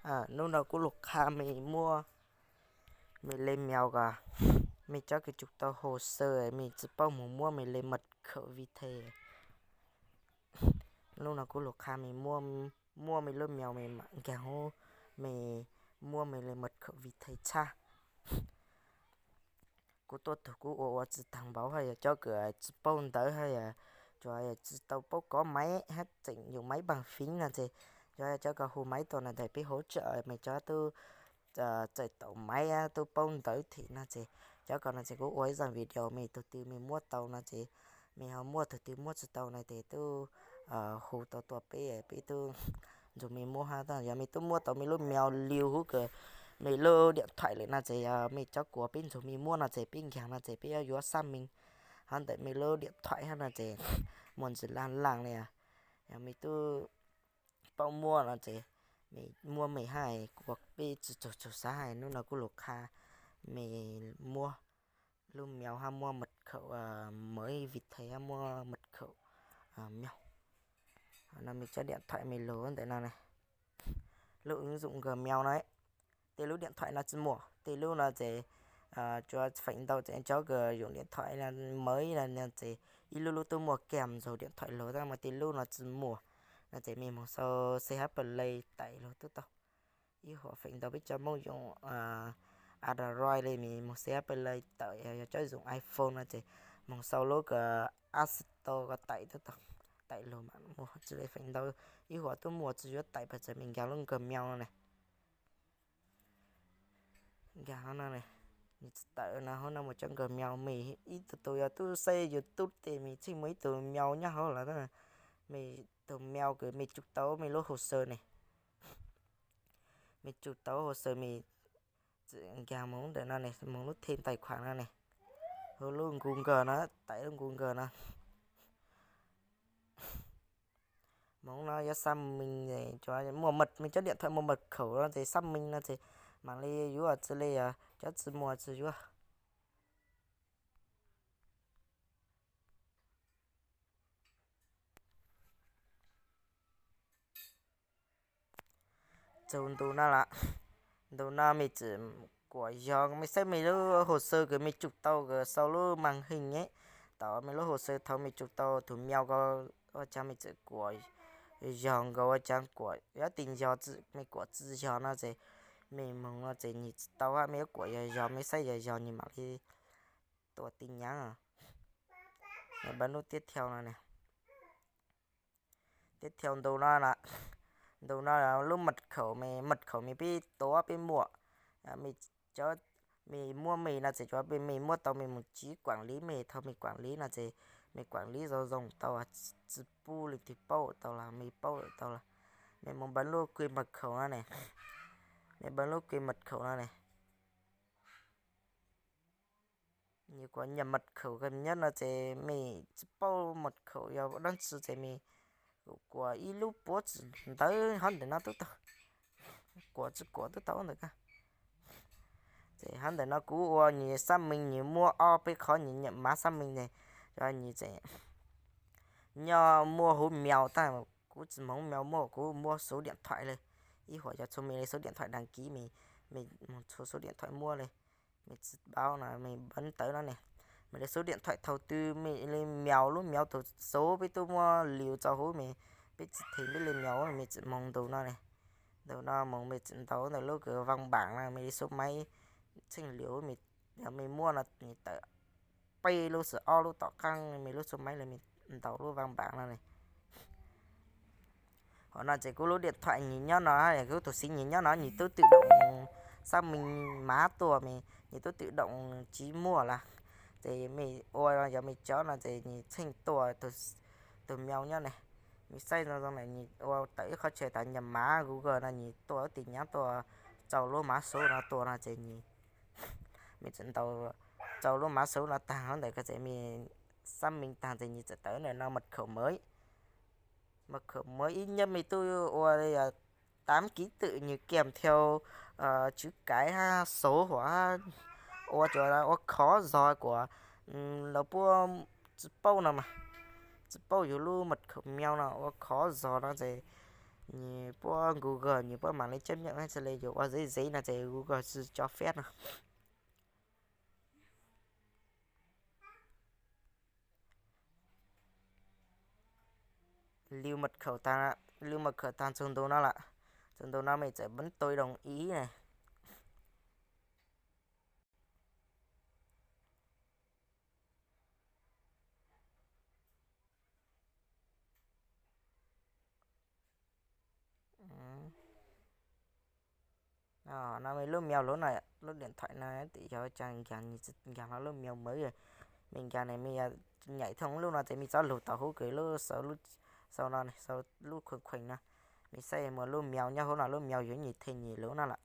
Hnub no kuv los qha me muab me le mèo ko, me cov kws tsum tau hồ sơ, me tsis paub mus muab me le mật khẩu vì thầy. Hnub no kuv los qha me muab me lub mèo me mam nkag hauv me muab me le mật khẩu vì thầy txhab. Kuv tuaj tug kuv ua ua tsis taag npaum, hab yog cov kws tsis paub ntawv hab yog tsis tau paub kov máy hab tseem dùng máy bàn phím no ces, yog cov kws hu máy tuaj no ces peb hỗ trợ me cov tub txawj taus máy tub paub ntawv thiab no ces, cov ko no ces kuv ua ib zaj video me tug twg me muab tau no ces me ho muab, tug twg muab tsis tau no ces tub hu tau tuaj peb, peb tub nrug me muab hab. Yog me tub muab tau me lub mèo liu huv kws me lub điện thoại lawm no ces yog me cov kuas peb nrug me muab no ces peb nkag no ces peb yuav xác minh hov ntawm me lub điện thoại hab no ces muaj ntsis laj laj li. Yog me tub paub muab no ces me muab me hab, kuas peb tsis txaug txaug xav hab. Hnub no kuv los qha me muab lub mèo hab muab mật khẩu, mới vì thầy hab muab mật khẩu mèo. No me cov điện thoại me lug ntawm no ne, lub ứng dụng Gmail no, tej lub điện thoại no tsis muaj, tej lub no ces tsuas feem ntau ces cov kws dùng điện thoại mới no ces ib lub lub tub muaj kag ntxaug điện thoại lug tab mas tej lub no tsis muaj no ces me moog sau CH Play tải lug tub tau. Ib huam feem ntau peb cov Hmoob dùng Android li me moog CH Play tawm, yog cov dùng iPhone no ces moog sau lub kws App Store ko tải tub tau, tải lug mam muaj. Tsis li feem ntau ib huam tub muaj tsis yuav tải, pab txawm me nkag lub Gmail no ne, nkag hov no ne, nws tsis tawm no, hov no muaj cov Gmail me. Ib tug tug yog tub saib YouTube tes me txheej muaj ib tug mèo nyob hauv lawm, me tug mèo kws me tsum tau me lub hồ sơ ne, me tsum tau hồ sơ me txawm nkag moog ntawm no ne, moog lub thêm tài khoản no ne, hu lub Google no, tải lub Google no. Moog no yuav xác minh, muaj mật, me cov điện thoại muaj mật khẩu no ces xác minh no ces mam li yuav, tsis li cov tsis muaj tsis yuav. Txug ntu no lawm, ntu no me txawm kuam yog me saib me lub hồ sơ kws me tsum tau kws sau lub màn hình ne, tau me lub hồ sơ thaum me tsum tau tus mèo ko, ua cas me txawm kuam yog nkaus, ua cas kuam yuav tig yog, me kuam tsis yog no ces me moog no ces nws tsis tau hab, me yuav kuam yog yog, me saib yog yog nws mam li tua tin nhắn. Bấm lub tiếp theo no ne. Tiếp theo ntu no, ntu no lub mật khẩu me, mật khẩu me peb tuav peb muaj, me muab me no ces cov me muab tau me mus tsiv quản lý me, thaum me quản lý no ces me quản lý zoo zoo tau, tsis pub leej twg paub tau los me paub lawm tau los. Me mus bấm lub quyền mật khẩu no ne, me bấm lub quyền mật khẩu no ne. Nws kuam nhập mật khẩu gần nhất no ces me tsis paub mật khẩu yog dab tsi ces me kuam ib lub puab tsi ntawv hov ntawm no tub tau, kuam tsis kuam tub tau ntawm ko. Ces hov ntawm no kuv ua nws xác minh, nws muaj ob peb qhov nws nhập mã xác minh ne, yog nws tseem nyob muaj huv mèo tag, kuv tsis moog mèo muaj, kuv muaj số điện thoại li. Ib huam yog txhua me li số điện thoại đăng ký me, me txhua số điện thoại muaj li. Me tsis paub no me bấm ntawv no ne. Me li số điện thoại thaum twg me li mèo, lub mèo tus số peb tub muab liu txaus huv me, peb tsis them peb li mèo, me tseem moog ntu no ne. Ntu no moog me tseem ntaus ntawm lub kws văn bản no, me li số máy txheej liu me, yog me muaj no nws tawm peb lub xwb, ob lub tom qab me lub số máy li, me ntaus lub văn bản no ne. Hov no ces kuv lub điện thoại nws nyob no, kuv tus xib nws nyob no nws tub tự động xác minh mã tuaj me, nws tub tự động tsiv muaj lawm. Ces me ua yog me cov no ces nws txheej tuaj, tus mèo nyob ne, me saib zoo zoo na, nws ua tawm ib qhov chaw tas nhập mã Google no nws tuaj tin nhắn tuaj, txaus lub mã số no tuaj no ces nws, me tseem ntaus txaus lub mã số no tag hov ntawm ko ces me xác minh tag ces nws txawm tawm ntawm no mật khẩu mới. Mật khẩu mới ít nhất me tub ua li tám ký tự, nws kèm theo chữ cái hab số hua, ua cov ua khó dò kuas lawv puab tsis paub no mas, tsis paub yus lub mật khẩu mèo no ua khó dò no ces Nyias puab Google nyias puab mam li cab nyam, txhaj le yuav ua zev zev no ces Google tsis tso fiab no. Liu mật khẩu tag, liu mật khẩu tag txug ntu no lawm. Txug ntu no mej txawm bấm tôi đồng ý ne. No mej lub mail lub no, lub điện thoại no, tsis yog tsa nkaag, nkaag hlo lub mail mawv. Mej nkaag ne mej nyam thooj lub no ces mej txhob lug tau hub kws lub, sau no, sau lub khuees khuees no. Mej saib muaj lub mail nyob hauv no, lub mail yuav nyim the nyim lub no lawm.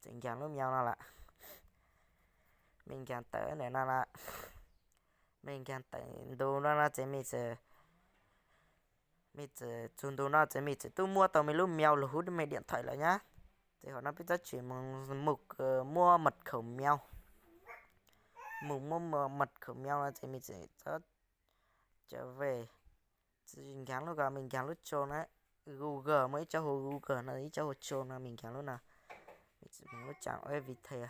Txawm nkaag lub mail no lawm. Mej nkaag tawm ntawm no lawm. Mej nkaag tawm ntu no no ces mej txawm, mej txawm txug ntu no ces mej txawm tub muab tau mej lub mail lug hub mej điện thoại lawm nyab. Ces hov no peb txhob tsim mus, mus muab mật khẩu mail, mus muab mật khẩu mail no ces mej txawm txhob, trở về. Tsis nkaag lub ko, mej nkaag lub tsau na. Google, muaj ib tsob hu Google no, ib tsob hu tsau no, mej nkaag lub no. Mej txawm mus lub trang web Viettel.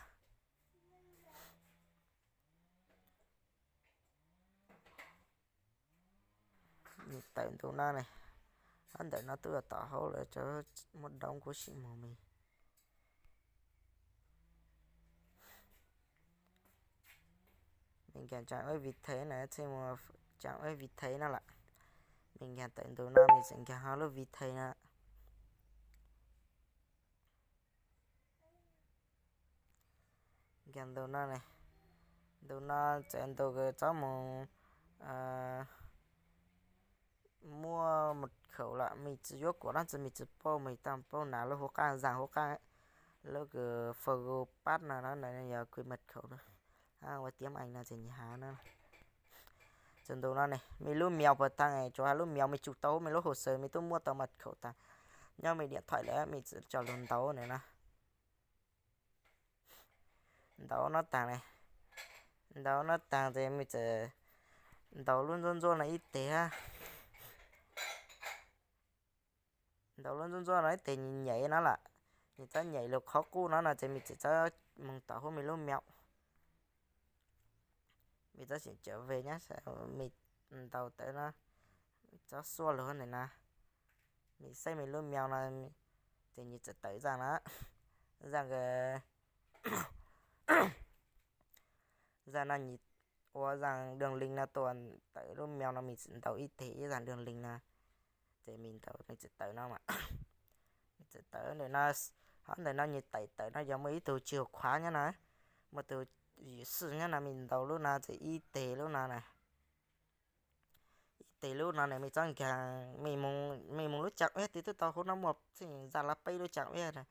Tawm ntu no ne, hov ntawm no twb tau hauv lawm, muab download kuv sim mus mej. Mej nkaag trang web Viettel na, txhaj muaj trang web Viettel no lawm. Mej nkaag tawm ntu no mej txawm nkaag hov lub Viettel no. Nkaag ntu no ne, ntu no txawm ntu kws txhob mus muab mật khẩu lawm, mej tsis yuav kuam dlaab tsi mej tsis paub, mej tau paub nas lub hub qaab, zaaj hub qaab, lub kws forgot password no, no yog quyền mật khẩu na. Ua tiav Anh no ces nyias has na. Txug ntu no ne, mej lub mail puas taag, tsuav has lub mail mej tsuj tau hub mej lub hồ sơ, mej tub muab tau mật khẩu taag nyob mej điện thoại lawm, mej txawm tso lug ntaus na. Ntaus no taag ne, ntaus no taag ces mej txawm ntaus lub ntsuab ntsuab no ib teg hab. Ntaus lub ntsuab ntsuab no ib teg, nyias nyem no lawm, mej txhob nyem lug qhov qub no no ces mej txawm txhob moog tom hub mej lub mail. Mej txhob sim trở về nyab, mej ntaus tawm no, txhob xuaj lug ntawm no. Mej saib mej lub mail no, ces nyias txawm tawm zaaj na, zaaj, zaaj no nyias ua zaaj đường link no tuaj tawm lub mail no, mej txawm ntaus ib teg ib zaaj đường link no, ces mej ntaus mej txawm tawm no mas. Mej txawm tawm ntawm no, hov ntawm no nyias tawm tawm no yog muaj ib tug chìa khóa nyob no, muaj tug yam xwm nyob no, mej ntaus lub no ces ib teg lub no na. Ib teg lub no ne mej txhob nkaag, mej moog lub trang web twg twb tau, hub no muaj txheej zaaj lab peb lub trang web na.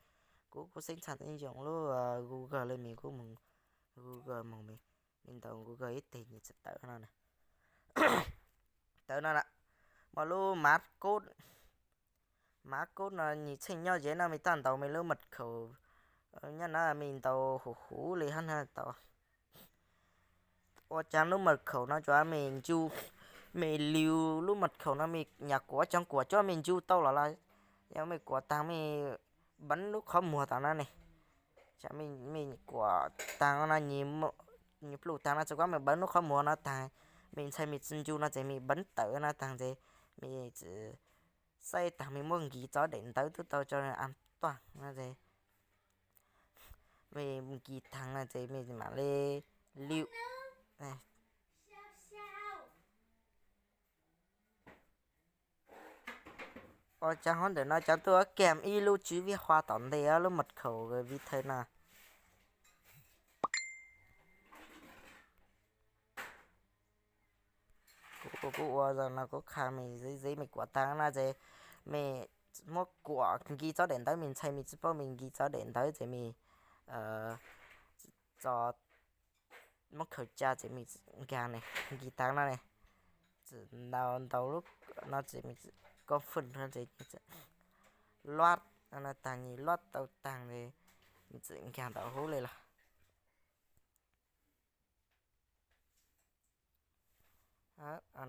Kuv kuv xeeb txhaj tsis yoog lub Google li, mej kuj moog Google moog, mej ntaus Google ib teg nyias txawm tawm no na. Tawm no na, muaj lub mã code, mã code no nyias txheej nyob ze no mej txhob ntaus mej lub mật khẩu nyob no, mej ntaus huv huv li hab na tau. Ua caag lub mật khẩu no tsuav mej ncu, mej liu lub mật khẩu no mej nyam kuam cov kuam coj mej ncu tau los los, yog mej kuam taag mej bấm lub qhov muag tom no ne, mej kuam taag no, nyias pluj taag no txug kuv mej bấm lub qhov muag no taag, mej ntshai mej tsis ncu no ces mej bấm tawm no taag ces mej txawm saib taag mej muab nkis txoj daim ntawv twb tau tso an toàn no ces mej nkis taag no ces mej mam li liu. Ua caag hov ntawm no cav tuaj kag ib lub chữ viết hoa tom ntej lub mật khẩu Viettel no. Kuv kuv ua zaaj no kuv qha mej zeb zeb mej kuam taag no ces mej muab kuam nkis txoj daim ntawv, mej ntshai mej tsis paub mej nkis txoj daim ntawv ces mej txo muab khaws tsa ces mej nkaag ne, nkis taag no ne, txawm ntaus ntaus lub no ces mej confirm no ces luab no taag, nyias luab tau taag ces mej txawm nkaag ntawm hub li los.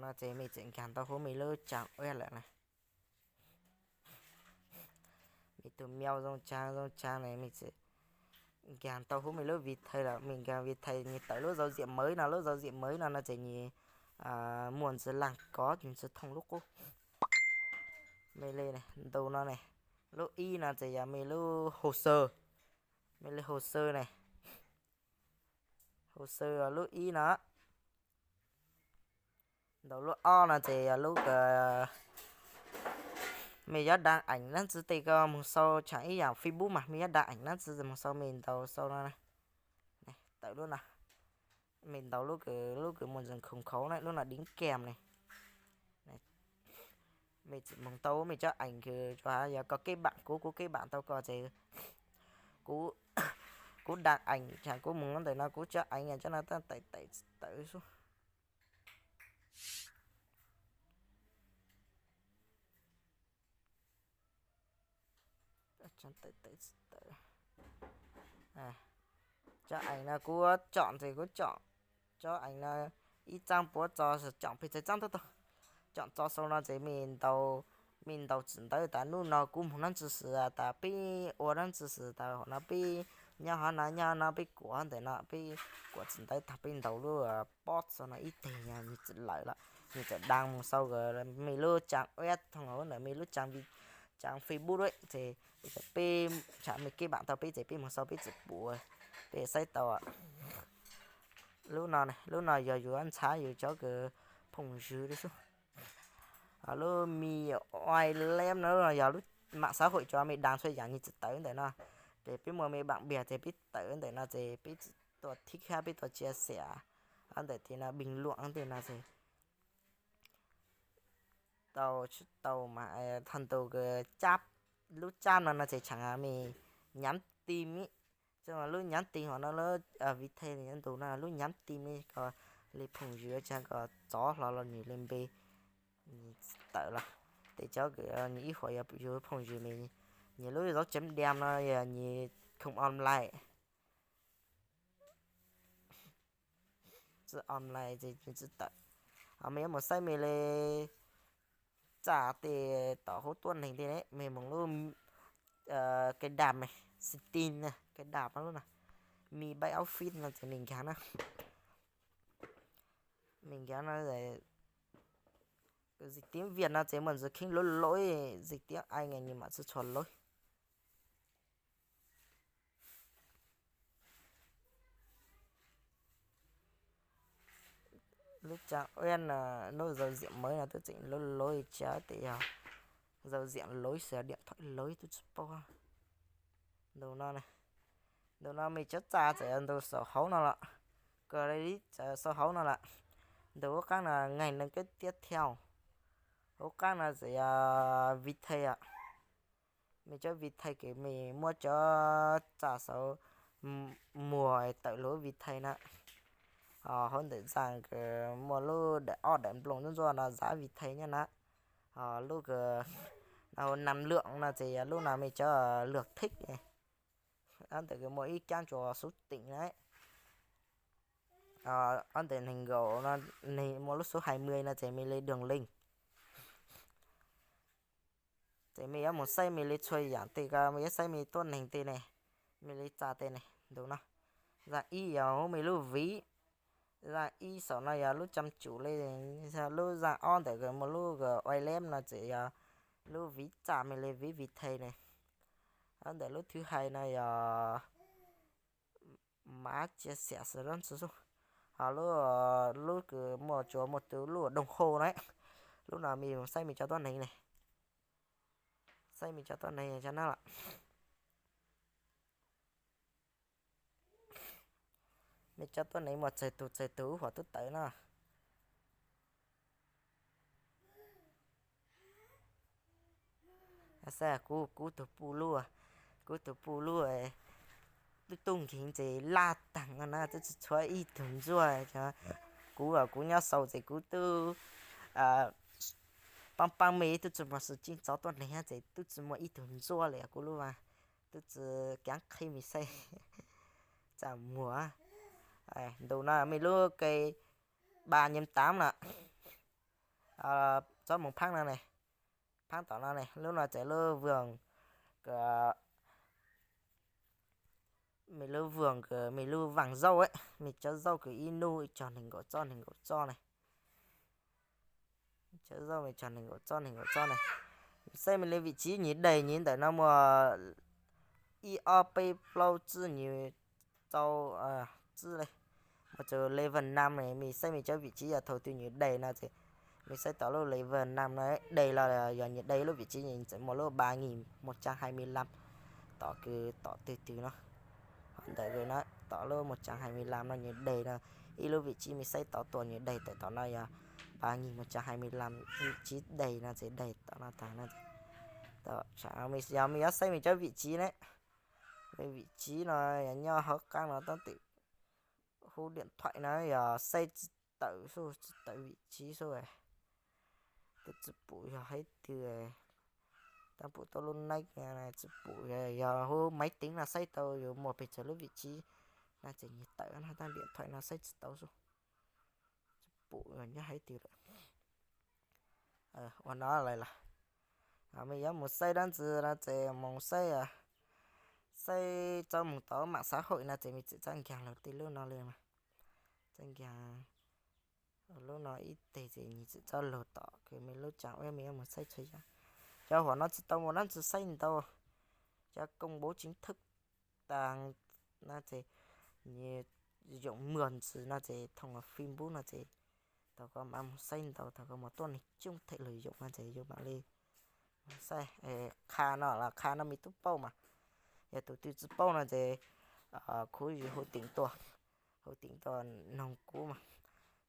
No ces mej txawm nkaag tau hub mej lub trang web lawm na. Es tus meo zoo tsaag zoo tsaag na, mej txawm nkaag tau huv mej lub Vitae lawm, mej nkaag Vitae nws tawm lub zauv ziam mawv no, lub zauv ziam mawv no no ces nws muaj ntsis laag kov, nws tsis thooj lub qub. Mej le ntu no ne, lub ib no ces yog mej lub hồ sơ, mej le hồ sơ ne, hồ sơ lub ib no. Ntaus lub ob no ces yog lub mej yuav đăng ảnh nab ntsis tej ko moog sau, tshaj ib yaam Facebook mas mej yuav đăng ảnh nab ntsis moog sau, mej ntaus sau no, tawm lub no. Mej ntaus lub kws, lub kws muaj ntsis khoom khauv na, lub no đính kèm ne. Mej tsi moog tau mej cov ảnh kws tsuas yog koj kết bạn kuv, kuv kết bạn tau koj ces kuv đăng ảnh, tshaj kuv moog ntawm no kuv cov ảnh cov no tawm tawm xwb. Cov ảnh no kuv chọn ces kuv chọn, cov ảnh no ib txaab puav txo, chọn pes tsawg txaab tau tau. Chọn txo sau no ces mej ntaus, mej ntaus tsim ntawv tas nub no kuv moog nab ntsis xwm, tas peb ua nab ntsis xwm, tas hom no peb nyob hov no, nyob no peb kuam ntawm no, peb kuam tsim ntawv tag peb ntaus lub post sau no ib teg, nws txawm lawm lawm, nws txawm đăng moog sau mej lub trang web, thooj ntawm mej lub trang, trang Facebook ces peb, tshaj mej kết bạn tau peb ces peb moog sau peb txawm pum, peb saib tau. Lub no, lub no yog yus ntshaw yus cov kws phooj ywg li xwb. Lub mej ua leb no yog lub mạng xã hội cov mej đăng txhua yaam nws txawm tawm ntawm no. Ces peb muaj mej bạn bè ces peb tawm ntawm no ces peb txawm tuaj thib khab peb tuaj chia sẻ ntawm tej no bình luận tej no ces tau tsis tau mas thaum ntawd lub tsab no no ces tshaj mej nhắn tin, lub nhắn tin hov no lub Vitae nyob ntu no lub nhắn tin mej ko li phooj ywg tshaj ko txov hlo los nws li npe tawm los. Tej cov kws nws ib huam yog yus phooj ywg mej, nws lub dấu chấm điểm no yog nws không online, tsi online ces nws tsi tawm. Mej yuav mus saib mej li txaj tej tom hauv tuab neeg tej ne, mej moog lub cái đàn này, setting này, cái đàn no lub no, Mi Bike Outfit no ces mej nkaag na. Mej nkaag no, dịch tiếng Việt no ces muaj ntsis kheev lub lub, dịch tiếng Anh nws mam tsi tshua lub. Lub trang web no, lub giao diện mới no twb tseem lub lub tsi, tes yog giao diện lub xwb, điện thoại lub twb tsi paub. Ntu no, ntu no mej cov txaj txawm yog ntu saum hauv no lawm, kws li txawm saum hauv no lawm. Ntu hauv qaab no ngày nâng cấp tiếp theo, hauv qaab no txawm yog Vitae os. Mej cov Vitae kws mej muab cov txaj saum muag tawm lub Vitae na. Hov ntawm zaj kws muaj lub daim ob daim nplooj ntsuab ntsuab no zaj Vitae nyob na. Hov lub kws năng lượng no ces yog lub no mej cov lượt thích. Ob ntawm kws muaj ib cab ntsuas số tỉnh na. Ob ntawm neeg nkaum no, muaj lub số hai mươi no ces mej li đường link. Ces mej yuav mus saib mej li txhua yaam tej ko, mej yuav saib mej tuab neeg tej ne, mej li txaj tej ne, ntu no. Zaj ib yog mej lub viv, zaj ib saum no yog lub cam cum li, lub zaj ob ntawm kws muaj lub ua leb no txawm yog lub viv txaj mej li viv Vitae ne. Ob ntawm lub thứ hai no yog mã chia sẻ xwb lub ntsis xwb. Hov lub, lub kws muaj tsuas muaj tus lub đồng hồ na. Lub no mej mus saib mej cov tuab neeg ne, saib mej cov tuab neeg cov na lawm. Mej cov tuab neeg muaj txawg tug txawg tug huam tub tawm no. Saib kuv, kuv tug puj lub, kuv tug puj lub tub tub nkeeg ces laj taag no na, twb tsi tshua ib tug ntsuag. Kuv, kuv nyob sau ces kuv tub paab paab mej, tub tsi muaj sib ceeb txov tuab neeg ces tub tsi muaj ib tug ntsuag li kuv lub, tub tsi kaav qhib mej saib. Txaj muag. Ntu no mej lub kws ba nyem tav no, txob moog phaab no ne, phaab tom no ne, lub no ces lub vwm me lub vwm, me lub vwm zauj, me cov zauj kws ib nub ib tsog nees nkaum txoj nees nkaum txoj ne, cov zauj me tsog nees nkaum txoj nees nkaum txoj ne. Xaib me li vim tsiv nyias daim nyias ntawm no muaj ib ob peb plaub tsib nyias tau tsib le, muaj tau level năm ne. Mej xaib mej cov vim tsiv yog thaum twg nyias daim no ces mej xaib tau lub level năm no, daim los yog nyias daim lub vim tsiv nyias txawm muaj lub ba nghìn một trăm hai mươi lăm, tom kws tom twg twg no, ho ntawm no tom lub một trăm hai mươi lăm no nyias daim no, ib lub vim tsiv mej xaib tau tuaj nyias daim tawm tom no yog ba nghìn một trăm hai mươi lăm, vim tsiv daim no ces daim tom no tag no. Yog mej yuav xaib mej cov vim tsiv ne, vim tsiv no yog nyob hauv qab no tab twm hu điện thoại no yog xaib tsis tawm xwb, tsis tawm vim tsiv xwb, twb tsis pum yog haiv twg, tab pum tau lub neeg tsis pum, yog hu máy tính no xaib tau yuav muaj pes tsawg lub vim tsiv no ces nyias tawm no, tab điện thoại no xaib tsis tau xwb, tsis pum nyob haiv twg lawm. Ua no lawm los, mej yuav mus xaib dab tsi no ces mus xaib, xaib txoj mus tau mạng xã hội no ces mej txawm txhob nkaag lug tej lub no li mas, txhob nkaag lub no ib teg ces mej txawm txhob lug tom kws mej lub trang web mej yuav mus xaib tshua yam. Cov huam no tsis tau mus dab tsi xaib ntau, cov công bố chính thức tag no ces, nyias yoom muag ntsis no ces thoom Facebook no ces thaum koj mam mus xaib ntau, thaum koj mus tuaj neeg coob them lug yoom no ces yus mam li xaib. Qha no los qha no mej tub paub mas, yog tus twg tsis paub no ces khuv zim hu teem tuaj, hu teem tuaj noog kuv mas.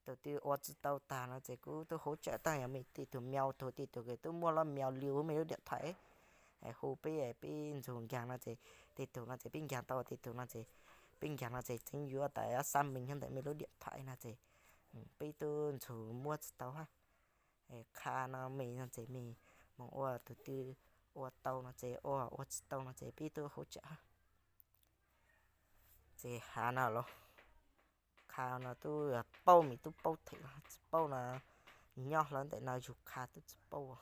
Tus twg ua tsis tau tag no ces kuv tub hỗ trợ tag, yog mej tej tug mèo tug, tej tug kws tub muaj lub mèo liu mej lub điện thoại, hu peb, peb ntxuag nkaag no ces, tej tug no ces peb nkaag tau, tej tug no ces peb nkaag no ces tseev yuav tas xác minh nyob ntawm mej lub điện thoại no ces peb tub ntxuag muab tsis tau hab. Qha no mej no ces mej moog ua, tus twg ua tau no ces ua, ua tsis tau no ces peb tub hỗ trợ hab. Ces hav no los, qha no tub paub mej tub paub them, tsis paub no nyob hlo ntawm no yug qha tub tsis paub.